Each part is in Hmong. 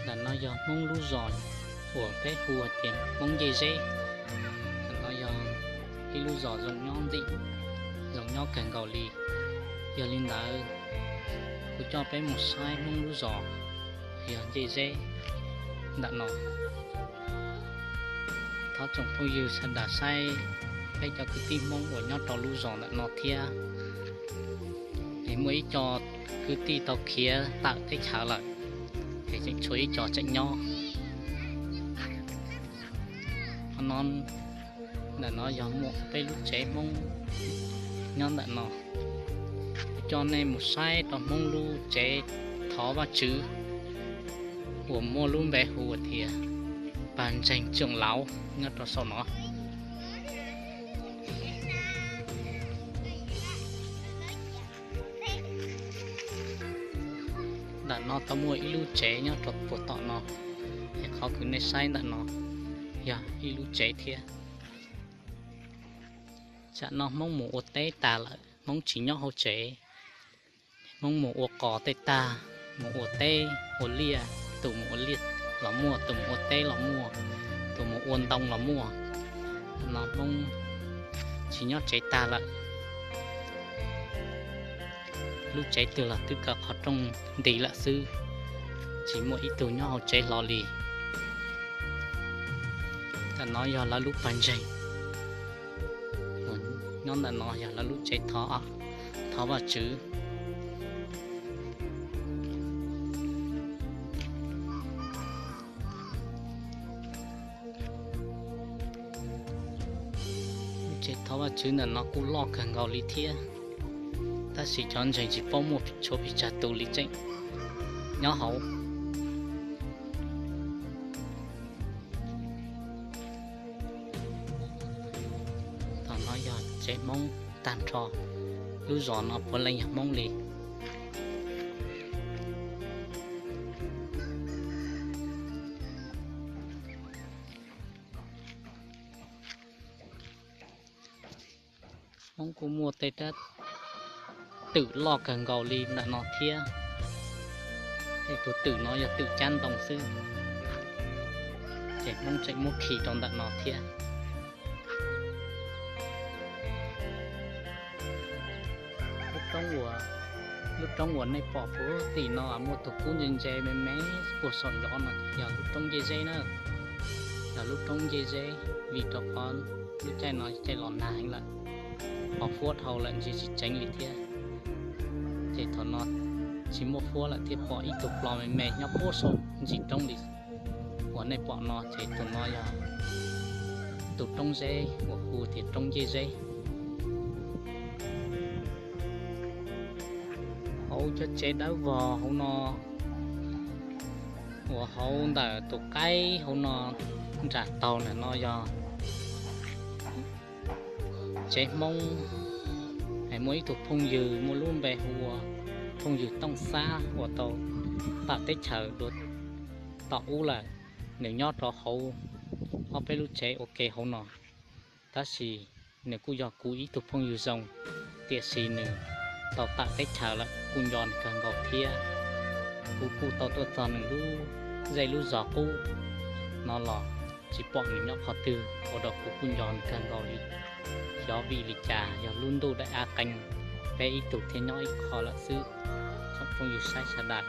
Ntawm no yog Hmoob lub zos uas peb hu hais tias Hmoob Ncej Zeb. Ntawm no yog ib lub zos zoo nyob ntxim, zoo nyob kawg nkaus li. Yog li ntawd, kuv coj peb mus saib Hmoob lub zos yog Ncej Zeb ntawm no. Thov tsoom phooj ywg sawv daws saib peb cov kwv tij Hmoob uas nyob rau lub zos ntawm no thiab. Es muaj ib co kwv tij tau khiav tawm teb chaws lawm, es tseem tshuav ib co tseem nyob. Qhov no, ntawm no yog muaj peb lub tsev Hmoob nyob ntawm no. Kuv coj nej mus saib rau Hmoob lub tsev thov Vajtswv uas muaj lub npe hu tias Pag Ntseeg Tsoom Lauv nyob rau saum no. Ntawm no tau muaj ib lub tsev nyob rau puag tom no, es qhov uas nej saib ntawm no yog ib lub tsev thiab. Tsam no Hmoob mus ua teb tag lawm, Hmoob tsis nyob hauv tsev. Hmoob mus ua qos tej tag, mus ua teb ua liaj, tus mus ua liaj los muaj, tus mus ua teb los muaj, tus mus ua ntoo los muaj. No Hmoob tsis nyob tsev tag lawm. Lub tsev twg los twb kaw qhov rooj nti lawm xwb, tsis muaj ib tug nyob hauv tsev hlo li. Ntawm no yog lawv lub pawg ntseeg, nyob ntawm no yog lawv lub tsev thov Vajtswv. Lub tsev thov Vajtswv ntawm no kuj loj kawg nkaus li thiab, tab sis cov ntseeg tsis paub muaj tshuav pes tsawg tus li tseem nyob hauv. Tom no yog tsev Hmoob tag nrho, lub zos no puav leej yog Hmoob li. Hmoob kuj muaj tej rab twm loj kawg nkaus li ntawm no thiab. Tej tus twm no yog twm cab ntoo xwb, ces Hmoob tseem muab khi rau ntawm no thiab. Lub roob uas nej pom puag tim no muaj tus kub ntse ntse me me puag saum ncov no yog lub roob Ncej Zeb na. Yog lub roob Ncej Zeb, vim rau qhov lub caij no caij los nag heev lawm, ho fuab dhau lawm ntsia tsis tseev li thiab. Ces thaum no tsis muaj fuab lawm thiaj pom ib tug plo me me nyob puag saum ntsis roob li uas nej pom no, ces tus no yog tus roob zeb uas hu tias roob Ncej Zeb. Hauv cov tsev dawb vog hauv no, uas hauv ntawm tus qaib hauv no nram taug ntawm no yog tsev Hmoob, es muaj ib tug phooj ywg muaj lub npe hu ua phooj ywg Tooj Xab uas tau tawm teb chaws dua tom ub lawm. Nws nyob rau hauv ob peb lub tsev ua ke hauv no, tab sis nws kuj yog kuv ib tug phooj ywg zoo, tiam sis nws tau tawm teb chaws lawm kuj nco nws kawg nkaus thiab. Kuv kuj tau tuaj txog nws lub zej lub zos qub no los tsis pom nws nyob qhov twg, ua rau kuv kuj nco nws kawg nkaus li. Xyov vim li cas yog lub ntuj daim av qees, peb ib tug thiaj nyob ib qho lawm xwb. Tsoom phooj ywg saib sawv daws,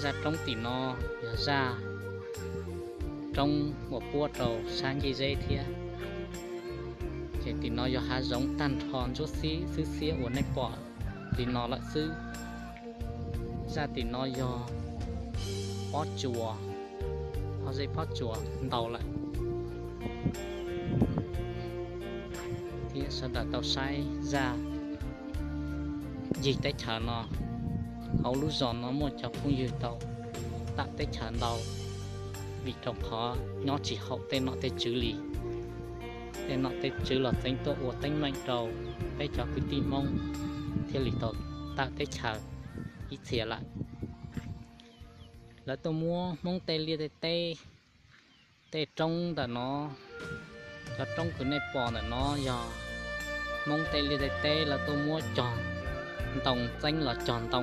zaj roob tim no yog zaj roob uas puab rau sab Ncej Zeb thiab. Ces tim no yog hav zoov tag nrho ntsuab xib xwb xiab uas nej pom li no lawm xwb. Zaj tim no yog pob tsuas, pob zeb pob tsuas ntau lawm. Thiab sawv daws tau saib zaj ncig teb chaws no, hauv lub zos no muaj cov phooj ywg tau tawm teb chaws ntau, vim rau qhov nyob tsis haum tej nom tej tswv li. Tej nom tej tswv los txeev tuaj ua teeb meem rau peb cov kwv tij Hmoob thiaj li tau tawm teb chaws ib txhia lawm. Lawv tuaj muab Hmoob tej liaj tej teb, tej roob ntawm no, cov roob uas nej pom ntawm no yog Hmoob tej liaj tej teb, lawv tuaj muab cog ntoo txeeb los cog ntoo